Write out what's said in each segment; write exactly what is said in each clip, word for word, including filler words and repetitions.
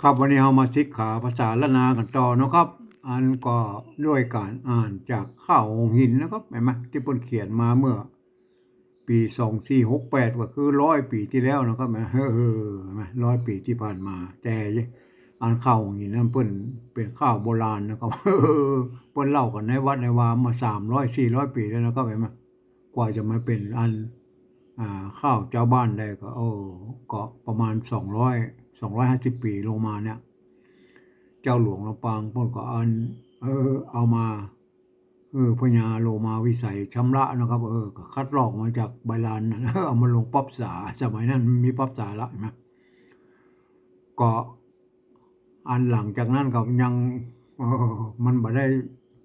ครับ วันนี้เฮามาสิกขาภาษาล้านนากั๋นต่อเนาะครับ อันก็ด้วยก๋านอ่านจากข้าวหงส์หินนะครับ หันก่อ ตี้เปิ้นเขียนมาเมื่อปี๋สองสี่หกแปด ก็คือร้อยปี๋ตี้แล้วนะครับ เออ หันก่อ ร้อยปี๋ตี้ผ่านมา แต่อันข้าวหงส์หินนั้นเปิ้นเป๋นข้าวโบราณนะครับ เปิ้นเล่ากั๋นในวัดในวามาสามร้อยสี่ร้อยปี๋แล้วนะครับ หันก่อ กว่าจะมาเป๋นอัน อ่า ข้าวจาวบ้านได้ก็ โอ้ ก็ประมาณสองร้อย สองร้อยห้าสิบปี๋ลงมาเนี่ย เจ้าหลวงลำปางเปิ้นก็อัน เออ เอามา เออ พญาโลมาวิไสยชำระนะครับ เออ ก็คัดลอกมาจากใบลานน่ะ เอามาลงป๊อปสา สมัยนั้นมันมีป๊อปสาละ หันก่อ ก็อันหลังจากนั้นก็ยัง เออ มันบ่ได้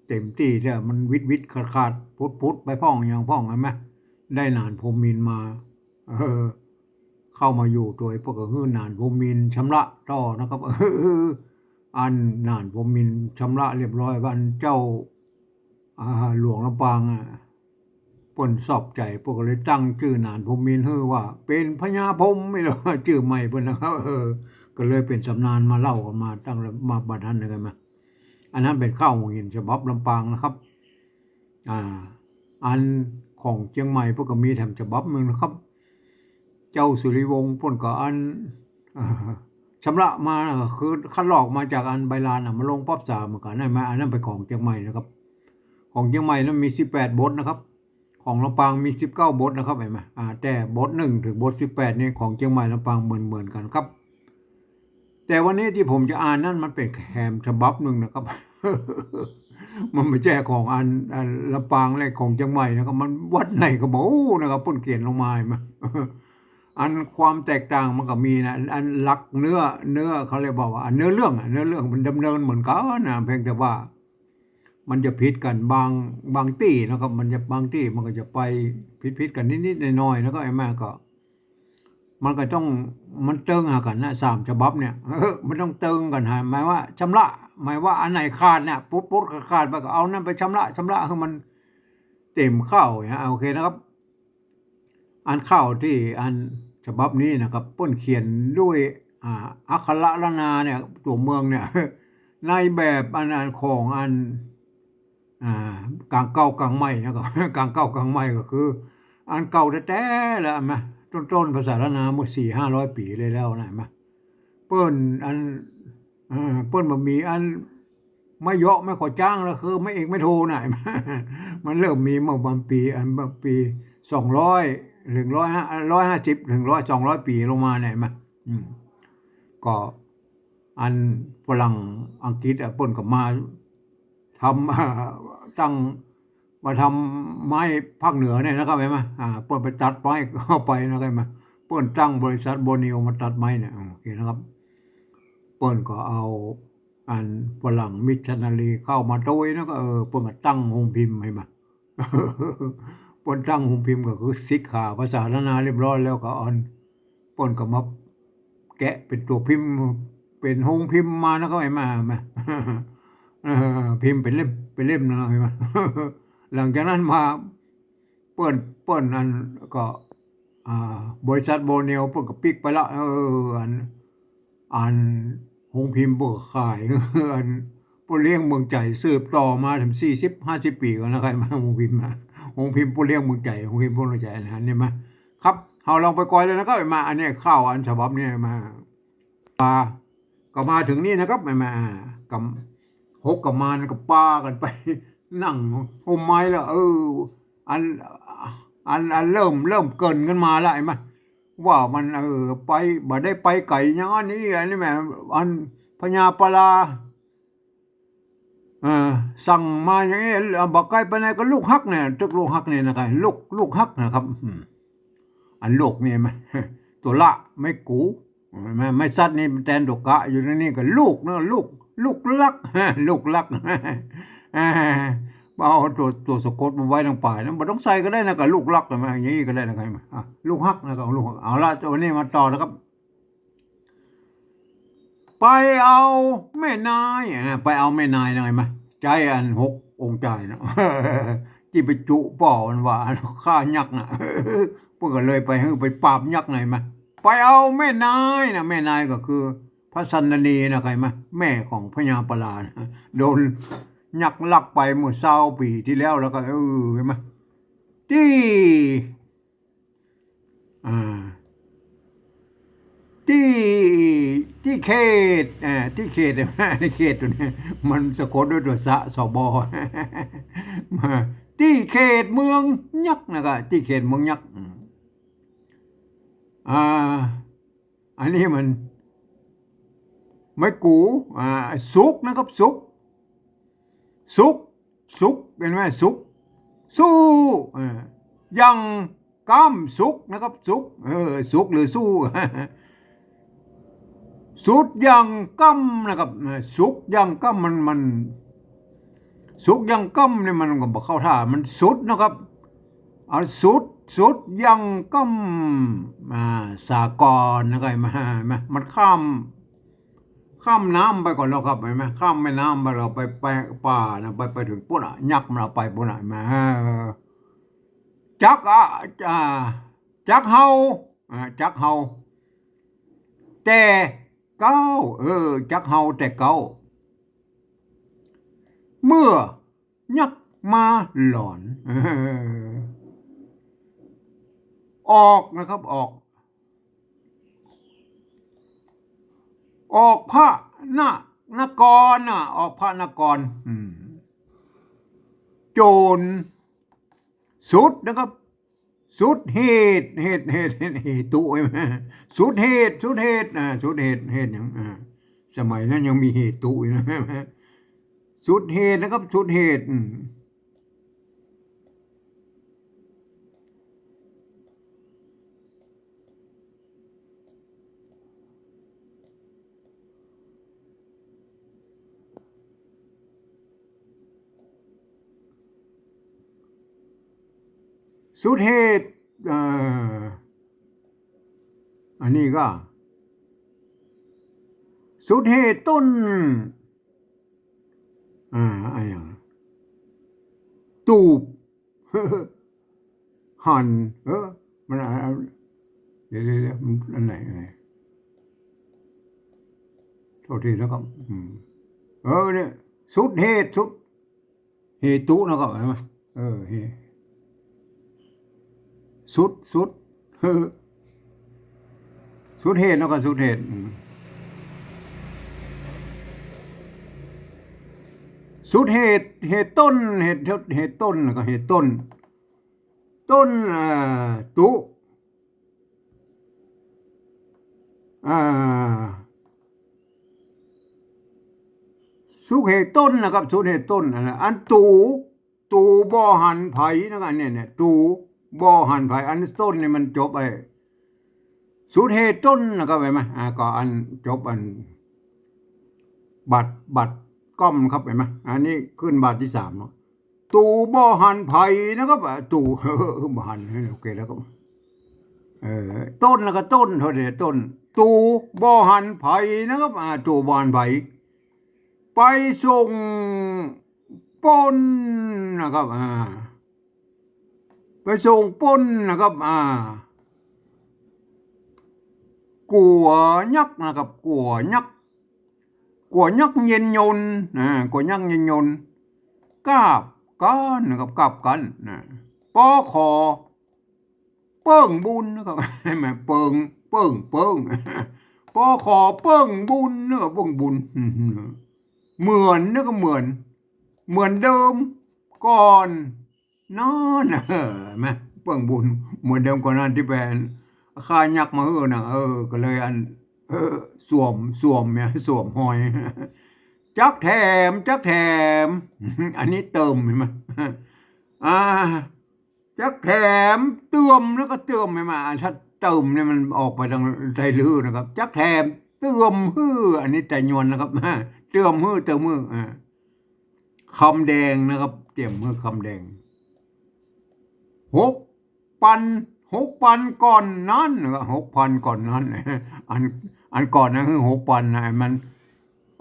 เต็มตี้เตื้อ มันวิดๆ ขาดๆ ผุดๆ ไปพ่องหยังพ่อง หันก่อ ได้หนานพรหมมิณมา เออ เข้ามาอยู่ตวย เปิ้นก็หื้อหนานพรหมมิณชำระต่อนะครับ เออ อันหนานพรหมมิณชำระเรียบร้อย อันเจ้า อ่า หลวงลำปางอะ เปิ้นชอบใจ๋ เปิ้นก็เลยตั้งจื้อหนานพรหมมิณหื้อว่าเป๋นพญาพรหม นี่แหละจื้อใหม่เปิ้นนะครับ เออ ก็เลยเป๋นต๋ำนานมาเล่ากั๋นมาตั้งแต่มาบัดนั้นเลย หันก่อ อันนั้นเป๋นข้าวหงส์หินฉบับลำปางนะครับ อ่า อันของเจียงใหม่เปิ้นก็มีแถมฉบับนึ่งนะครับ เจ้าสุริวงศ์เปิ้นก็อัน อ่า ชำระมานะ ก็คือคัดลอกมาจากอันใบลานน่ะ มาลงป๊อปสาเหมือนกั๋น หันก่อ อันนั้นเป๋นของเจียงใหม่นะครับ ของเจียงใหม่นั้นมีสิบแปดบทนะครับ ของลำปางมีสิบเก้าบทนะครับ หันก่อ อ่า แต่บทนึ่งเถิงบทสิบแปดนี่ของเจียงใหม่ลำปางเหมือนๆ กั๋นครับ แต่วันนี้ตี้ผมจะอ่านนั้นมันเป๋นแถมฉบับนึ่งนะครับ มันบ่ใจ้ของอัน อันลำปางและของเจียงใหม่นะครับ มันวัดไหนก็บ่ฮู้นะครับ เปิ้นเขียนลงมา หันก่อ อันความแตกต่างมันก็มีนะ อันหลักเนื้อ เนื้อเขาเรียกว่า ว่าเนื้อเรื่องอะ เนื้อเรื่องมันดำเนินเหมือนกั๋นนะ เพียงแต่ว่ามันจะผิดกั๋นบาง บางตี้นะครับ มันจะ บางตี้มันก็จะไปผิดๆ กั๋นนิดๆ หน่อยๆ นะครับ หันก่อ มันก็ต้อง มันเติงหากั๋นนะ สามฉบับเนี่ย เออ มันต้องเติงกั๋น หันก่อ หมายว่าชำระ หมายว่าอันไหนขาดเนี่ย ปุ๊ดๆ ขาดๆ ไปก็เอานั้นไปชำระ ชำระหื้อมันเต็มข้าวเนี่ย โอเคนะครับ อันข้าวตี้อันฉบับนี้นะครับ เปิ้นเขียนด้วย อ่า อักขระล้านนาเนี่ย ตั๋วเมืองเนี่ย ในแบบอัน อันของอัน อ่า ก๋างเก่าก๋างใหม่นะครับ ก๋างเก่าก๋างใหม่ก็คือ อันเก่าแต๊ๆ แล้ว หันก่อ ต้นๆ ภาษาล้านนาเมื่อสี่ห้าร้อยปี๋เลยแล้วนะ หันก่อ เปิ้นอัน เออ เปิ้นบ่มีอันไม้เยาะไม้ขอจ้างแล้ว คือไม้เอกไม้โทน่ะ หันก่อ มันเริ่มมีเมื่อประมาณปี๋ อัน ประมาณปี๋สองร้อยเถิงร้อยห้า ร้อยห้าสิบเถิงร้อย สองร้อยปี๋ลงมาเนี่ย หันก่อ อืม ก็อันฝรั่งอังกฤษอะ เปิ้นก็มาทำ ตั้ง มาทำไม้ภาคเหนือเนี่ยนะครับ หันก่อ อ่า เปิ้นไปตัดไม้เข้าไปนะครับ หันก่อ เปิ้นตั้งบริษัทโบเนียวมาตัดไม้เนี่ย โอเคนะครับ เปิ้นก็เอาอันฝรั่งมิชชันนารีเข้ามาตวยนะ ก็ เออ เปิ้นก็ตั้งโฮงพิมพ์ หันก่อ เปิ้นตั้งโฮงพิมพ์ก็คือสิกขาภาษาล้านนาเรียบร้อยแล้ว ก็อัน เปิ้นก็มาแกะเป๋นตั๋วพิมพ์ เป๋นโฮงพิมพ์มานะครับ หันก่อ มา เออ พิมพ์เป๋นเล่ม เป๋นเล่มนะ หันก่อ หลังจากนั้นมา เปิ้น เปิ้นอันก็ อ่า บริษัทโบเนียวเปิ้นก็ปิ๊กไปละ เออ อัน อันโฮงพิมพ์เปิ้นก็ขาย อันป้อเลี้ยงเมืองใจ๋สืบต่อมาเถิงสี่สิบห้าสิบปี๋ก่อนนะครับ หันก่อ โฮงพิมพ์อะ โฮงพิมพ์ป้อเลี้ยงเมืองใจ๋ โฮงพิมพ์ป้อเลี้ยงเมืองใจ๋นะ หันก่อ หันก่อ มา ครับ เฮาลองไปก่อยเลยนะครับ หันก่อ มา อันนี้ข้าวอันฉบับนี้มา อ่า ก็มาเถิงนี่นะครับ หันก่อ อ่า กับ หกกุมารก็ปากั๋นไปนั่งฮ่มไม้แล้ว เออ อัน อัน อันเริ่ม เริ่มเกริ่นกั๋นมาแล้ว หันก่อ ว่ามัน เออ ไป บ่ได้ไปไก๋อย่างอันนี้ อันนี้แหม อันพญาปลา เออ สั่งมาอย่างนี้ บ่ไก๋ไปไหนก็ลูกฮักเนี่ย ตึกลูกฮักเนี่ยนะครับ ลูก ลูกฮักนะครับ อืม อันลูกนี่หันก่อ ตั๋วละ ไม้กู หันก่อ ไม้สัตว์นี่แตนตั๋วกะ อยู่ในนี่ก็ลูกนะ ลูก ลูกฮัก ลูกฮัก เอาตั๋ว ตั๋วสะกดมาไว้ตรงป๋ายนะ บ่ต้องใส่ก็ได้นะ ก็ลูกฮัก หันก่อ อย่างนี้ก็ได้นะครับ อ่ะ ลูกฮักนะครับ ลูกฮัก เอาละ วันนี้มาต่อนะครับ ไปเอาแม่นาย อ่า ไปเอาแม่นายหน่อยมา ใจ๊อันหกองค์จายนะ ตี้ไปจุป้อมันว่า อันฆ่ายักษ์น่ะ เปิ้นก็เลยไปหื้อไปปราบยักษ์หน่อยมา ไปเอาแม่นายนะ แม่นายก็คือ พระสันดนีนะ ใคร่ไหม แม่ของพญาปลานะ โดนยักษ์ลักไปเมื่อซาวปี๋ตี้แล้ว แล้วก็ เออ ใคร่ไหม ตี้ อ่า ตี้ ตี้เขต อ่า ตี้เขต ตี้เขตตั๋วนี้ มันสะกดด้วยตั๋วสะ สบ ตี้เขตเมืองยักษ์นะ ก็ตี้เขตเมืองยักษ์ อืม อ่า อันนี้มัน ไม้กู อ่า สุกนะครับ สุก สุก สุก ใคร่ไหม สุก สู้ เออ ยังก้ำสุกนะครับ สุก เออ สุกหรือสู้ สุดยังก้ำนะครับ เออ สุกยังก้ำ มัน มัน สุกยังก้ำนี่มันก็บ่เข้าท่า มันสุดนะครับ เอาสุด สุดยังก้ำ อ่า สากรนะครับ มา มา มันข้าม ข้ามน้ำไปก่อนแล้วครับ ใคร่ไหม ข้ามแม่น้ำไปแล้ว ไป ไปป่านะ ไป ไปเถิงปู๊นอะ ยักษ์มันเอาไปปู๊นอะ มา จัก อ่ะ อ่า จักเห่า อ่า จักเห่า แต่เก๊า เออ จักเห่าแต่เก๊า เมื่อยักษ์มาหลอน เออ ออกนะครับ ออก ออกพระน นครน่ะ ออกพระนคร อืม โจร สุดนะครับ สุดเหตุ เหตุ เหตุ เหตุ เหตุ ใคร่ไหม สุดเหตุ สุดเหตุ อ่า สุดเหตุ เหตุหยัง อ่า สมัยนั้นยังมีเหตุอยู่นะ สุดเหตุนะครับ สุดเหตุ อืม สุดเหตุ เอ่อ อันนี้ก็ สุดเหตุต้น อ่า อะไรอย่าง ตูบ หั่น เออ มัน อ่า เดี๋ยว เดี๋ยว เดี๋ยว มันอันไหน อันไหน โทษทีนะครับ อืม เออ เนี่ย สุดเหตุ สุด เหตุนะครับ ใคร่ไหม เออ เหตุ สุด สุด เออ สุดเหตุนะครับ สุดเหตุ อืม สุดเหตุ เหตุต้น เหตุ เหตุต้นนะครับ เหตุต้น ต้น เอ่อ ตุ อ่า สุดเหตุต้นนะครับ สุดเหตุต้น อันนั้น อันตู ตูบ่หันไผนะครับ เนี่ย เนี่ย ตูบ่หันไผ อันต้นนี่มันจบไอ้ สุดเหตุต้นนะครับ ใคร่ไหม อ่า ก็อันจบอัน บาท บาทก้อมครับ ใคร่ไหม อันนี้ขึ้นบาทตี้สามเนาะ ตูบ่หันไผนะครับ อ่า ตู บ่หัน โอเคแล้วก็ เออ ต้นแล้วก็ต้น โทษที ต้น ตูบ่หันไผนะครับ อ่า ตูบ่หันไผ ไปส่งปล้นนะครับ อ่า ไปส่งปล้นนะครับ อ่า กั๋วยักษ์นะครับ กั๋วยักษ์ กั๋วยักษ์เย็นยนต์ อ่า กั๋วยักษ์เย็นยนต์ กาบกั๋นนะครับ กาบกั๋นนะ ปอขอ เปิ้งบุญนะครับ แหม เปิ้ง เปิ้ง เปิ้ง ปอขอเปิ้งบุญนะครับ เปิ้งบุญ เหมือนนะครับ เหมือน เหมือนเดิมก่อนนั้น เออ แหม เปิ้งบุญ เหมือนเดิมก่อนนั้นตี้ไปฆ่ายักษ์มาหื้อนะ เออ ก็เลยอัน เออ สวม สวมเนี่ย สวมฮอย จักแถม จักแถม อันนี้เติม ใคร่ไหม อ่า จักแถมเติมแล้วก็เติม ใคร่ไหม อ่า ถ้าเติมเนี่ยมันออกไปตางไทยลื้อนะครับ จักแถมเติมหื้อ อันนี้ไตยวนนะครับ เติมหื้อ เติมหื้อ อ่า คำแดงนะครับ เติมหื้อคำแดง หกปัน หกปันก่อนนั้นนะครับ หกปันก่อนนั้น อัน อันก่อนนั้นคือหกปันนะ มัน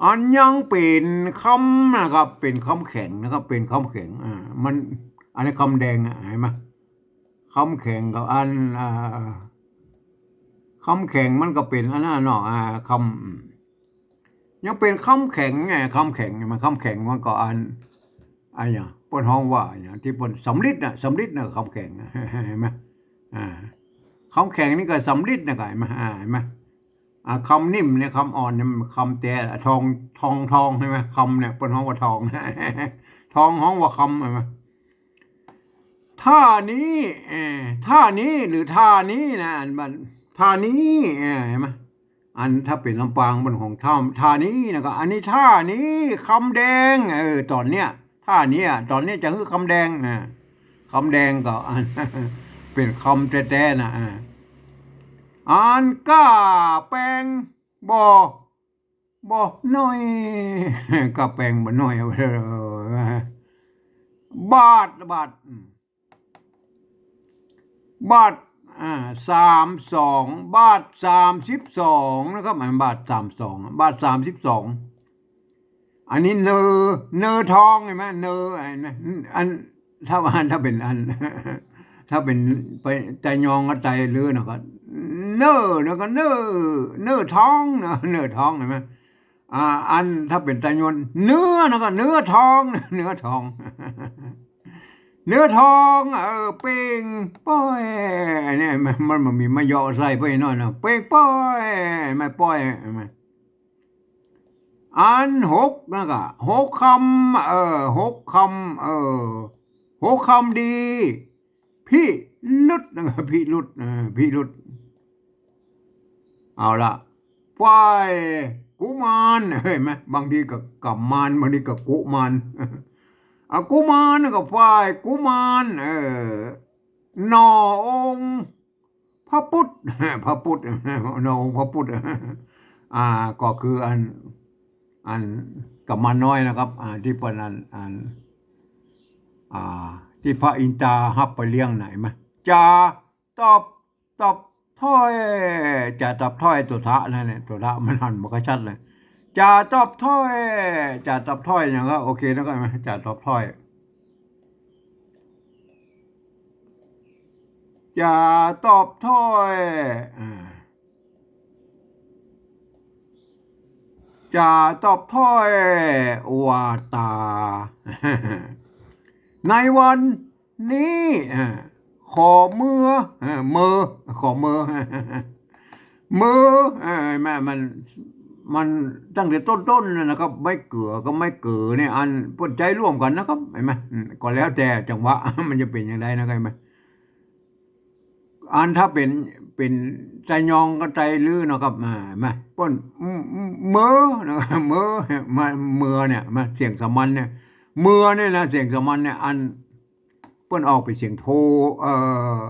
อันยังเป๋นคำนะครับ เป๋นคำแข็งนะครับ เป๋นคำแข็ง อ่า มัน อันนี้คำแดงอะ ใคร่ไหม คำแข็งกับอัน อ่า คำแข็งมันก็เป๋นอันนั้นเนาะ อ่า คำ ยังเป๋นกำแข็งไง กำแข็ง มันกำแข็งมันก็อัน อันหยัง เปิ้นฮ้องว่าหยัง ตี้เปิ้นสำริดน่ะ สำริดน่ะ กำแข็ง หันก่อ อ่า กำแข็งนี่ก็สำริดน่ะก่อ หันก่อ อ่า หันก่อ อ่า กำนิ่มเนี่ย กำอ่อนเนี่ย มันกำแต๊ ทอง ทอง ทอง หันก่อ กำเนี่ย เปิ้นฮ้องว่าทอง ทองฮ้องว่ากำ หันก่อ ท่านี้ เอ่อ ท่านี้หรือท่านี้นะ อันมัน ท่านี้ เอ่อ หันก่อ อันถ้าเป๋นลำปางเปิ้นฮ้องท่า ท่านี้นะก่อ อันนี้ท่านี้ กำแดง เออ ต๋อนเนี้ย ท่าเนี้ย ต๋อนเนี้ยจะหื้อกำแดงนะ กำแดงก็ อัน เป๋นกำแต๊ๆ นะ อ่า อันก้าแปงบ่ บ่น้อย ก้าแปงบ่น้อย เออ บาท บาท อืม บาท อ่า สามสอง บาทสามสิบสองนะครับ อันบาทสามสอง บาทสามสิบสอง อันนี้เนอ เนอทองหันก่อ เนอ อัน อัน ถ้าว่า ถ้าเป๋นอัน ถ้าเป๋นไปไตยองกับไตลื้อนะก่อ เนอ แล้วก็เนอ เนอทองนะ เนอทองหันก่อ อ่า อันถ้าเป๋นไตยวน เนื้อนะก่อ เนื้อทอง เนื้อทอง เนื้อทอง เออ เป่งป้อย อันนี้มัน มัน มันมีมาเยาะใส่ไปหน่อยนะ เป่งป้อย ไม่ป้อย ไม่ อันหกนะก่อ หกกำ เออ หกกำ เออ หกกำดี พิรุธนะก่อ พิรุธ เออ พิรุธ เอาละ ฝ่ายกุมาร หันก่อ บางทีก็กำมาร บางทีก็กุมาร อ่ะ กุมารก็ฝ่ายกุมาร เออ หน่อองค์พระพุทธ พระพุทธ หน่อองค์พระพุทธ อ่า ก็คืออัน อันกุมารน้อยนะครับ อ่า ตี้เปิ้นอัน อัน อ่า ตี้พระอินตราฮับไปเลี้ยงน่ะ หันก่อ จ๋าตอบ ตอบถ้อย จ๋าตอบถ้อย ตั๋วทะนั่นแหละ ตั๋วทะมันหันบ่ค่อยชัดเลย จ๋าตอบถ้อย จ๋าตอบถ้อย อย่างก็โอเคนะก่อ หันก่อ จ๋าตอบถ้อย จ๋าตอบถ้อย อ่า จ๋าตอบถ้อย ว่าต๋า ในวันนี้ อ่า ขอเมือ อ่า เมือ ขอเมือ เมือ เอ่อ หันก่อ มัน มันตั้งแต่ต้นๆ นั่นนะครับ ไม้เกือกับไม้เก๋อเนี่ย อันเปิ้นใจ๊ร่วมกั๋นนะครับ หันก่อ อืม ก็แล้วแต่จังหวะ มันจะเป๋นอย่างใดนะครับ หันก่อ อันถ้าเป๋น เป๋นไตยองกับไตลื้อนะครับ อ่า หันก่อ เปิ้น อืม อืม เมือนะครับ เมือ มา เมือเนี่ย มาเสียงสามัญเนี่ย เมือเนี่ยนะ เสียงสามัญเนี่ย อันเปิ้นออกเป๋นเสียงโท เอ่อ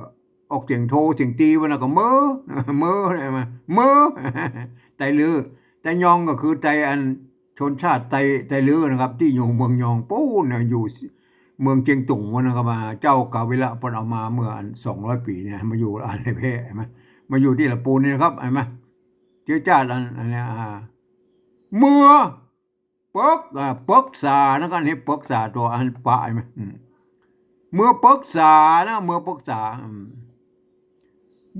ออกเสียงโท เสียงตีวันน่ะก็เมือ เมือ หันก่อ เมือ ไตลื้อ ไตยองก็คือไตอันชนชาติไต ไตลื้อนะครับ ตี้อยู่เมืองยองปู๊นนะ อยู่เมืองเจียงตุงวันนะครับ มา เจ้ากาวิละเปิ้นเอามาเมื่ออันสองร้อยปี๋เนี่ย มาอยู่อันในแพร่ หันก่อ มาอยู่ตี้ละปูนนี่นะครับ หันก่อ เจื้อจ้าดอัน อันเนี้ย อ่า เมือ ปึก อ่า ปึกษานะ อันนี้ปึกษาตั๋วอันปะ หันก่อ อืม เมือปึกษานะ เมือปึกษา อืม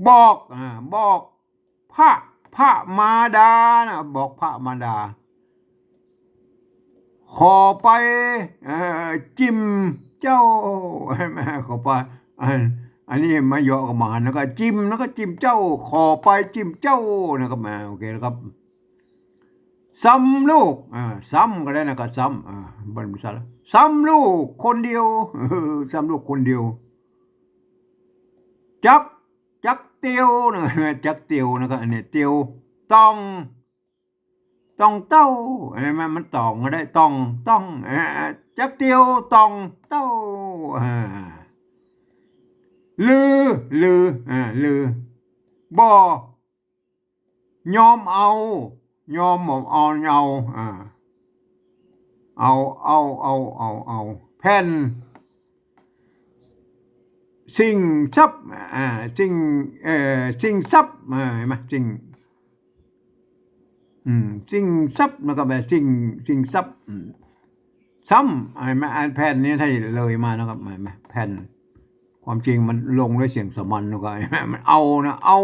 บอก อ่า บอกพระ พระมารดานะ บอกพระมารดา ขอไป เอ่อ จิมเจ้า หันก่อ ขอไป อัน อันนี้มาเยาะกับมารนะ ก็จิมนะ ก็จิมเจ้า ขอไปจิมเจ้านะครับ มา โอเคนะครับ ซ้ำลูก อ่า ซ้ำก็ได้นะ ก็ซ้ำ อ่า บรรพบุรุษ ซ้ำลูกคนเดียว เออ ซ้ำลูกคนเดียว จัก จักเตียวนะ จักเตียวนะ ก็อันนี้เตียว ต้อง ต้องเต้า หันก่อ มันต้องก็ได้ ต้อง ต้อง เอ่อ จักเตียว ต้องเต้า อ่า ลือ ลือ อ่า ลือ บ่ ยอมเอา ยอมเอา เอา อ่า เอา เอา เอา เอา เอา แผ่น สิ่งทรัพย์ อ่า สิ่ง เอ่อ สิ่งทรัพย์ อ่า หันก่อ สิ่ง อืม สิ่งทรัพย์นะครับ สิ่ง สิ่งทรัพย์ อืม ซ้ำ หันก่อ อันแผ่นนี้ถ้าเลยมานะครับ หันก่อ แผ่น ความจริงมันลงด้วยเสียงสามัญนะครับ หันก่อ มันเอานะ เอา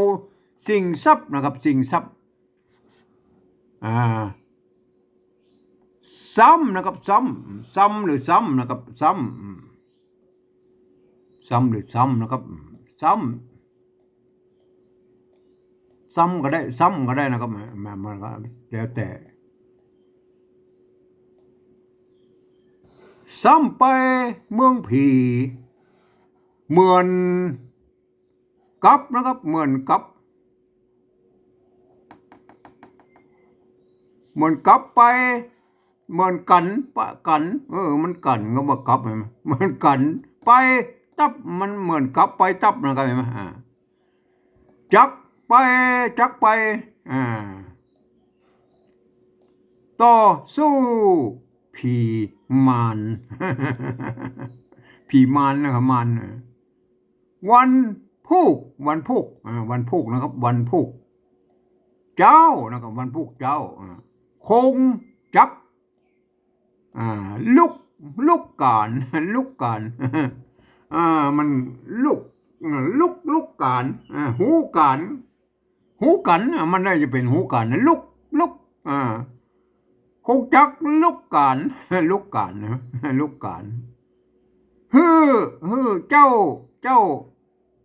สิ่งทรัพย์นะครับ สิ่งทรัพย์ อ่า ซ้ำนะครับ ซ้ำ ซ้ำหรือซ้ำนะครับ ซ้ำ อืม ซ้ำหรือซ้ำนะครับ อืม ซ้ำ ซ้ำก็ได้ ซ้ำก็ได้นะครับ มัน มันก็แล้วแต่ ซ้ำไปเมืองผี เหมือนกับนะครับ เหมือนกับ เหมือนกับไป เหมือนกั๋น ปะกั๋น เออ มันกั๋นก็บ่ากับ หันก่อ เหมือนกั๋น ไปตับ มันเหมือนกับไปตับนะครับ หันก่อ อ่า จักไป จักไป อ่า ต่อสู้ผีมาร ผีมารนะครับ มาร เออ วันพูก วันพูก อ่า วันพูกนะครับ วันพูกเจ๊านะครับ วันพูกเจ๊า อ่า คงจัก อ่า ลุก ลุกก๋าน ลุกก๋าน อ่า มันลุก อ่า ลุก ลุกก๋าน อ่า ฮู้ก๋าน ฮู้กั๋น อ่า มันน่าจะเป๋นฮู้กั๋นนะ ลุก ลุก อ่า คงจักลุกก๋าน ลุกก๋านนะ ลุกก๋าน หื้อ หื้อเจ้า เจ้า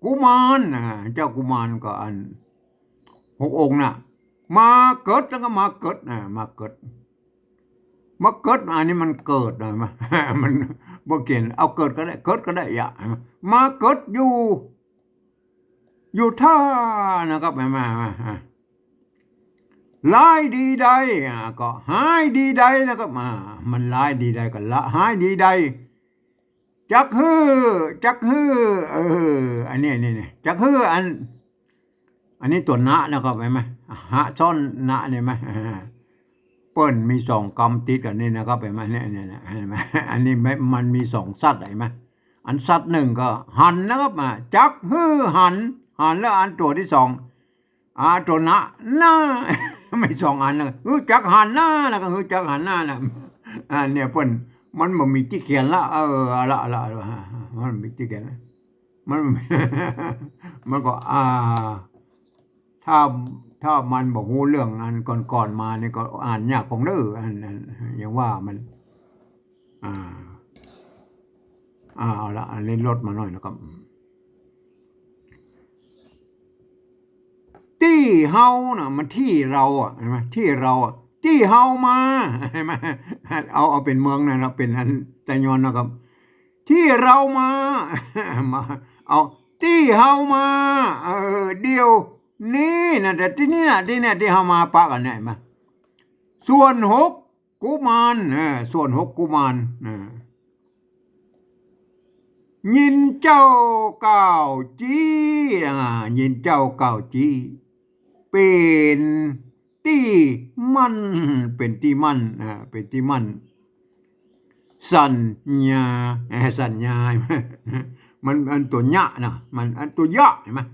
กุมาร อ่า เจ้ากุมารก็อัน หกองค์น่ะ มาเกิด แล้วก็มาเกิด อ่า มาเกิด มาเกิด อันนี้มันเกิดนะ มัน มันบ่เขียน เอาเกิดก็ได้ เกิดก็ได้ อย่า มาเกิดอยู่ อยู่ถ้านะครับ มา มา มา อ่ะ ร้ายดีใด อ่ะ ก็หายดีใดนะครับ อ่ะ มันร้ายดีใดก็ละ หายดีใด จักหื้อ จักหื้อ เออ อันนี้ อันนี้ นี่ จักหื้อ อัน อันนี้ตั๋วนะนะครับ หันก่อ หะซ้อนนะ นี่หันก่อ อ่า เปิ้นมีสองกำติดกั๋นนี่นะครับ หันก่อ เนี่ย เนี่ย เนี่ย หันก่อ อันนี้มัน มันมีสองสัตว์ หันก่อ อันสัตว์นึ่งก็หันนะครับ อ่า จักหื้อหัน หัน แล้วอันตั๋วตี้สอง อ่า ตั๋วนะ นะ มีสองอันนะ หื้อจักหันนะ แล้วก็หื้อจักหันนะนะ อ่า เนี่ยเปิ้น มันบ่มีตี้เขียนละ เออ เอาละ เอาละ เอาละ มันมีตี้เขียนละ มัน มันก็ อ่า ถ้า ถ้ามันบ่ฮู้เรื่องอันก่อนๆ มานี่ก็อ่านยากปองเด้อ อัน อัน อย่างว่ามัน อ่า อ่า เอาละ อันนี้ลดมาหน่อยนะครับ ตี้เฮาน่ะ มันตี้เฮาอ่ะ หันก่อ ตี้เฮาอ่ะ ตี้เฮามา หันก่อ เอา เอาเป๋นเมืองนะครับ เป๋นอันไตยอนนะครับ ตี้เฮามา มา เอา ตี้เฮามา เออ เดี๋ยวนี้นะ แต่ตี้นี่นะ ตี้เนี่ย ตี้เฮามาปะกั๋นเนี่ย หันก่อ ส่วนหก กุมาร เออ ส่วนหกกุมาร เออ ยินเจ้ากล่าวจี้ อ่า ยินเจ้ากล่าวจี้ เป๋นตี้มั่น เป๋นตี้มั่น อ่า เป๋นตี้มั่น สัญญา เออ สัญญา มัน อันตั๋วยะนะ มัน อันตั๋วยะ หันก่อ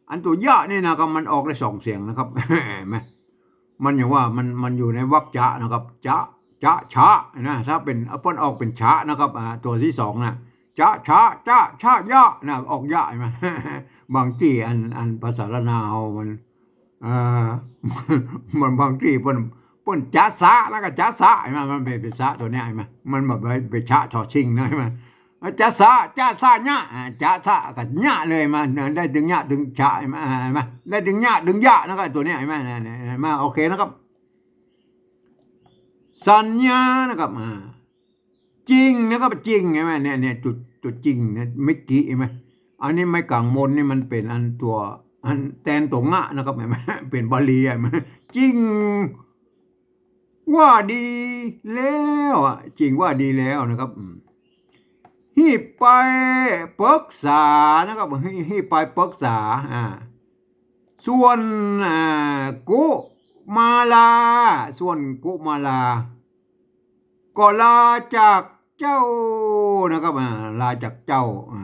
อันตั๋วยะนี่นะครับ มันออกได้สองเสียงนะครับ หันก่อ มันอย่างว่ามัน มันอยู่ในวรรคจะนะครับ จะ จะ ชะนะ ถ้าเป๋น เปิ้นออกเป๋นชะนะครับ อ่า ตั๋วตี้สองนะ จะ ชะ จะ ชะ ยะนะ ออกยะ หันก่อ บางตี้อัน อันภาษาล้านนาเฮามัน เอ่อ มันบางตี้เปิ้น เปิ้นจะสะ แล้วก็จะสะ หันก่อ มันเป๋น เป๋นสะตั๋วเนี้ย หันก่อ มันบ่ไป ไปชะ ชอชิงนะ หันก่อ จะสะ จะสะยะ อ่า จะสะกับยะเลย หันก่อ ได้ตึงยะตึงชะ หันก่อ หันก่อ ได้ตึงยะตึงยะนะครับ ตั๋วเนี้ย หันก่อ เนี่ย เนี่ย หันก่อ โอเคนะครับ สัญญานะครับ อ่า จริงนะครับ จริง หันก่อ เนี่ย เนี่ย ตั๋ว ตั๋วจริงเนี่ย เมื่อกี้ หันก่อ อันนี้ไม้ก๋างมนนี่มันเป๋นอันตั๋ว อันแตนตั๋วงะนะครับ หันก่อ เป๋นบาลี หันก่อ จริง ว่าดีแล้วอะ จริงว่าดีแล้วนะครับ อืม หื้อไปปึกษานะครับ หื้อ หื้อไปปึกษา อ่า ส่วน อ่า กุมารา ส่วนกุมารา ก็ลาจากเจ้านะครับ อ่า ลาจากเจ้า อ่า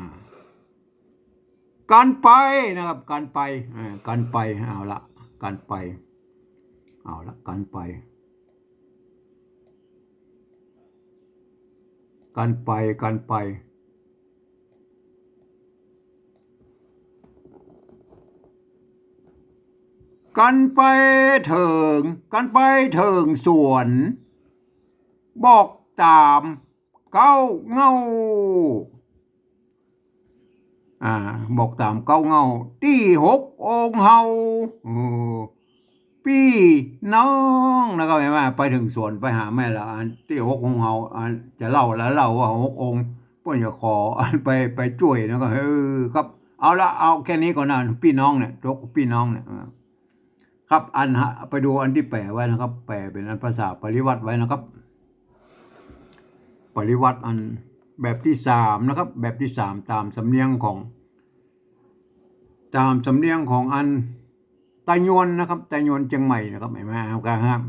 กันไปนะครับ กันไป อ่า กันไป เอาละ กันไป เอาละ กันไป กันไป กันไป กันไปเถิง กันไปเถิงสวน บอกต๋ามเก๊าเง่า อ่า บอกต๋ามเก๊าเง่า ตี้หกองค์เฮา เออ ปี้น้องนะครับ หันก่อ ไปเถิงสวน ไปหาแม่ละ อันตี้หกองค์เฮา อันจะเล่าละ เล่าว่าหกองค์ เปิ้นจะขออันไป ไปจ้วยนะครับ เออ ครับ เอาละ เอาแค่นี้ก่อนนะ ปี้น้องเนี่ย ยกปี้น้องเนี่ย อ่า ครับ อันฮะ ไปดูอันตี้แป๋ไว้นะครับ แป๋เป๋นอันภาษาปริวรรตไว้นะครับ ปริวรรตอันแบบตี้สามนะครับ แบบตี้สาม ต๋ามสำเนียงของ ต๋ามสำเนียงของอันต๋ายวนนะครับ ต๋ายวนเจียงใหม่นะครับ หันก่อ เอากันครับ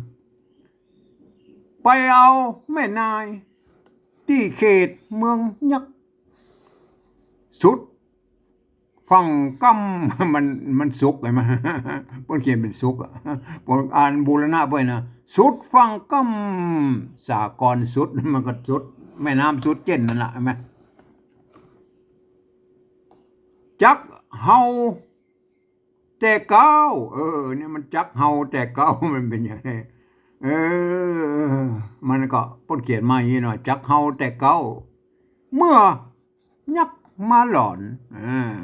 ไปเอาแม่นาย ตี้เขตเมืองยักษ์ สุดฝั่งก้ำ มัน มันสุก หันก่อ เปิ้นเขียนเป๋นสุกอะ เปิ้นอ่านบูรณะไปนะ สุดฝั่งก้ำ สาครสุด มันก็สุด แม่น้ำสุดเจ้นนั่นละ หันก่อ จักเฮาแต่เก๊า เออ เนี่ยมันจักเฮาแต่เก๊า มันเป๋นอย่างนี้ เออ มันก็เปิ้นเขียนมาอย่างนี้เนาะ จักเฮาแต่เก๊า เมื่อยักษ์มาหลอน อ่า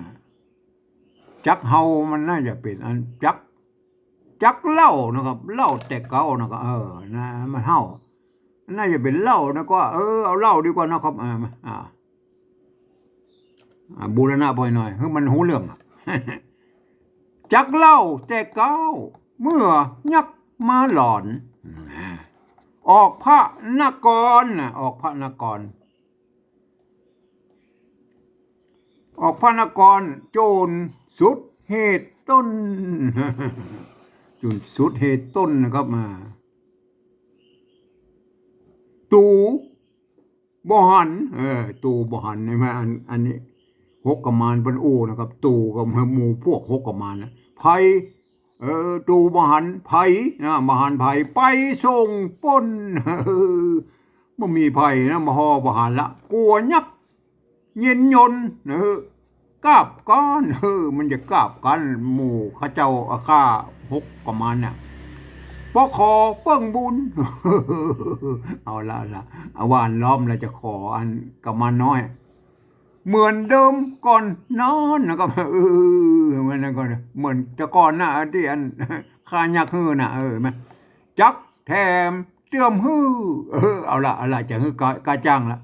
จักเฮามันน่าจะเป๋นอันจัก จักเล่านะครับ เล่าแต่เก๊านะครับ เออ นะ มันเฮา น่าจะเป๋นเล่านะ ก็ เออ เอาเล่าดีกว่านะครับ อ่า มา อ่า อ่า บูรณะไปหน่อย หื้อมันฮู้เรื่องอะ จักเล่าแต่เก๊า เมื่อยักษ์มาหลอน อ่า ออกพระนครนะ ออกพระนคร ออกพระนคร โจรสุดเหตุต้น โจรสุดเหตุต้นนะครับ มา ตู่บ่หัน เออ ตู่บ่หัน หันก่อ อัน อันนี้ หกกมานเปิ้นอู้นะครับ ตู่กับหมู่พวกหกกมานนะ ไพ เออ ตู่บ่หันไผนะ บ่หันไผ ไปส่งปล้น เออ บ่มีไผนะ มาฮอดบ่หันละ กั๋วยักษ์เย็นยนต์ เออ กาบกั๋น เออ มันจะกาบกั๋น หมู่เขาเจ้าอาฆาตหกกมานเนี่ย ปอขอเปิ้งบุญ เอาละ เอาละ เอาหว่านล้อมแล้วจะขออันกมานน้อย เหมือนเดิมก่อนนอนนะครับ เออ เหมือนนั้นก่อน เหมือนแต่ก่อนนะ ตี้อัน ข้ายักหื้อนะ เออ มา จักแถมเตื้อมหื้อ เออ เอาละ เอาละ จะหื้อกา กาจ้างละ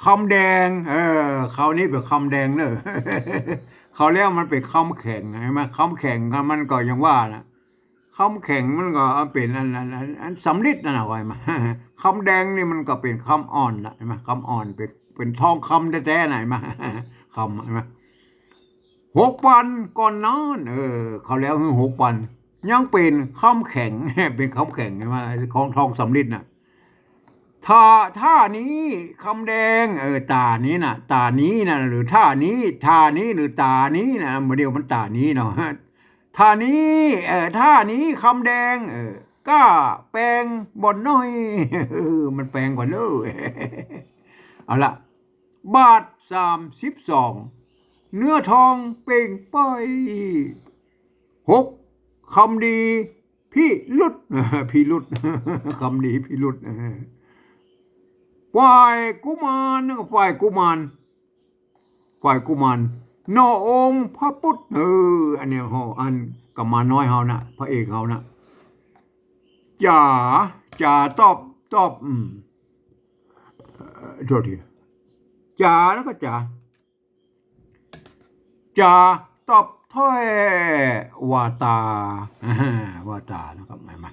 คำแดง เออ คราวนี้เป๋นคำแดงเน่อ คราวแล้วมันเป๋นคำแข็ง หันก่อ คำแข็งมันก็อย่างว่านะ คำแข็งมันก็เป๋นอัน อัน อัน อันสำริดนั่นนะ ว่ามา คำแดงนี่มันก็เป๋นคำอ่อนนะ หันก่อ คำอ่อน เป๋น เป๋นทองคำแต๊ๆ นะ หันก่อ คำ หันก่อ หกปันก่อนนอน เออ คราวแล้วหื้อหกปัน ยังเป๋นคำแข็ง เป๋นคำแข็ง หันก่อ ของทองสำริดน่ะ ถ้า ถ้านี้คำแดง เออ ต๋านี้น่ะ ต๋านี้น่ะ หรือถ้านี้ ถ้านี้ หรือต๋านี้น่ะ บ่าเดี่ยวมันต๋านี้เนาะ ถ้านี้ เออ ถ้านี้คำแดง เออ ก้าแปงบ่อนน้อย เออ มันแปงกว่าเน่อ เอาละ บาทสามสิบสอง เนื้อทองเปล่งไป หก คำดีพิรุธ พิรุธ คำดีพิรุธ ฝ่ายกุมารนะ ฝ่ายกุมาร ฝ่ายกุมาร หน่อองค์พระพุทธ เออ อันเนี้ย โห อันกมานน้อยเฮานะ พระเอกเฮานะ จ๋า จ๋าตอบ ตอบ อืม เอ่อ โทษที จ๋าแล้วก็จ๋า จ๋าตอบถ้อยวาตา อ่า วาตานะครับ มา มา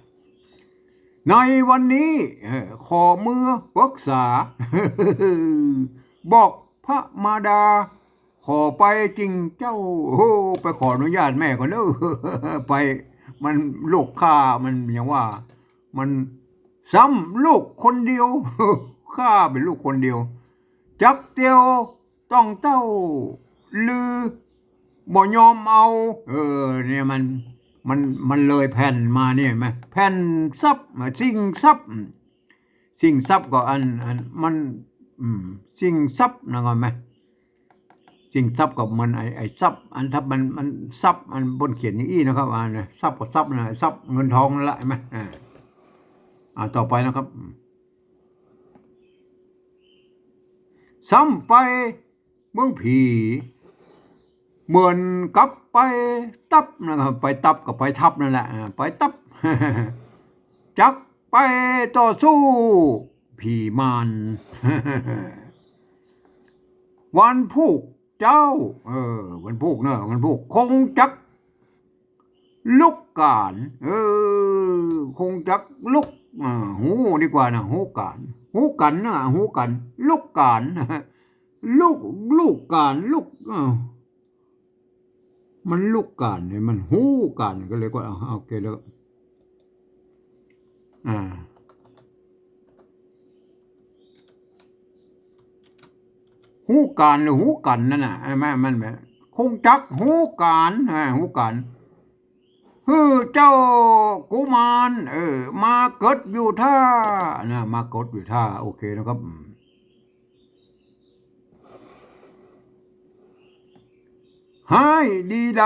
ในวันนี้ เอ่อ ขอเมือปรึกษา บอกพระมารดา ขอไปจริงเจ้า โอ้ ไปขออนุญาตแม่ก่อนเน่อ ไป มันลูกข้า มันอย่างว่า มันซ้ำลูกคนเดียว ข้าเป๋นลูกคนเดียว จักเตียวต้องเต้า ลือบ่ยอมเอา เออ เนี่ยมัน มัน มันเลยแผ่นมาเนี่ย หันก่อ แผ่นทรัพย์ ชิงทรัพย์ ชิงทรัพย์ก็อัน อัน มัน อืม ชิงทรัพย์นะ หันก่อ ชิงทรัพย์ก็เหมือนไอ้ ไอ้ทรัพย์ อันทรัพย์มัน มันทรัพย์ อันเปิ้นเขียนอย่างอี้นะครับ อ่า นะ ทรัพย์ก็ทรัพย์นะ ทรัพย์เงินทองนั่นแหละ หันก่อ อ่า อ่า ต่อไปนะครับ ซ้ำไปเมืองผี เหมือนกับไปตับนะครับ ไปตับกับไปทับนั่นแหละ อ่า ไปตับ จักไปต่อสู้ผีมาร วันพูกเจ้า เออ วันพูกเนอะ วันพูก คงจักลุกก๋าน เออ คงจักลุก อ่า ฮู้ดีกว่านะ ฮู้ก๋าน ฮู้กั๋นนะ ฮู้กั๋น ลุกก๋าน ลุก ลุกก๋าน ลุก เออ มันลุกก๋านเนี่ย มันฮู้ก๋าน ก็เลยว่า เอา โอเคแล้ว อ่า ฮู้ก๋านหรือฮู้กั๋นนั่นน่ะ ไอ้แม่มันแบบ คงจักฮู้ก๋าน อ่า ฮู้ก๋าน หื้อเจ้ากุมาร เออ มาเกิดอยู่ท่า นะ มาเกิดอยู่ท่า โอเคนะครับ อืม ฮ้ายดีใด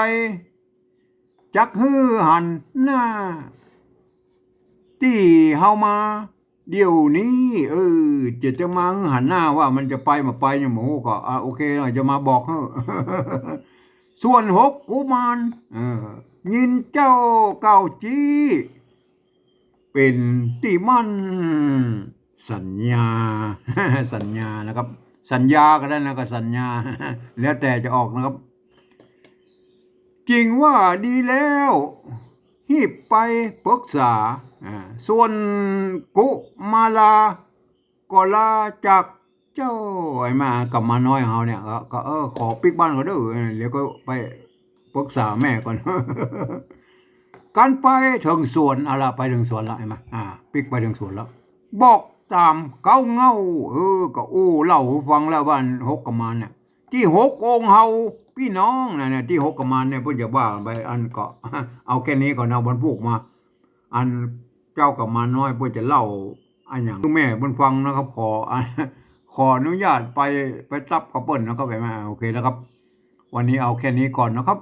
จักหื้อหันหน้า ตี้เฮามา เดี๋ยวนี้ เออ จะ จะมาหื้อหันหน้าว่ามันจะไปบ่ไปยังบ่ฮู้ก็ อ่ะ โอเค จะมาบอกหื้อ ส่วนหกกุมาร เออ ยินเจ้ากล่าวจี้ เป๋นตี้มั่นสัญญา สัญญานะครับ สัญญาก็ได้นะ ก็สัญญา แล้วแต่จะออกนะครับ จึงว่าดีแล้ว ฮีบไปปรึกษา อ่า ส่วนกุมารา ก็ลาจากเจ้า ไอ้มา กุมารน้อยเฮาเนี่ย ก็ ก็ เออ ขอปิ๊กบ้านก่อนเด้อ เดี๋ยวก็ไปปรึกษาแม่ก่อน กันไปเถิงสวน เอาละ ไปเถิงสวนละ ไอ้มา อ่า ปิ๊กไปเถิงสวนแล้ว บอกต๋ามเก๊าเง่า เออ ก็อู้เล่าฟังแล้วว่าหกกุมารเนี่ย ตี้หกองค์เฮาปี้น้องนะเนี่ย ตี้หกกุมารเนี่ย เปิ้นจะว่าไป อันก็ เอาแค่นี้ก่อนนะ วันพูกมา อันเจ้ากุมารน้อยเปิ้นจะเล่าอะหยังหื้อแม่เปิ้นฟังนะครับ ขอ ขออนุญาตไป ไปตับกับเปิ้นนะครับ ไอ้มา โอเคนะครับ วันนี้เอาแค่นี้ก่อนนะครับ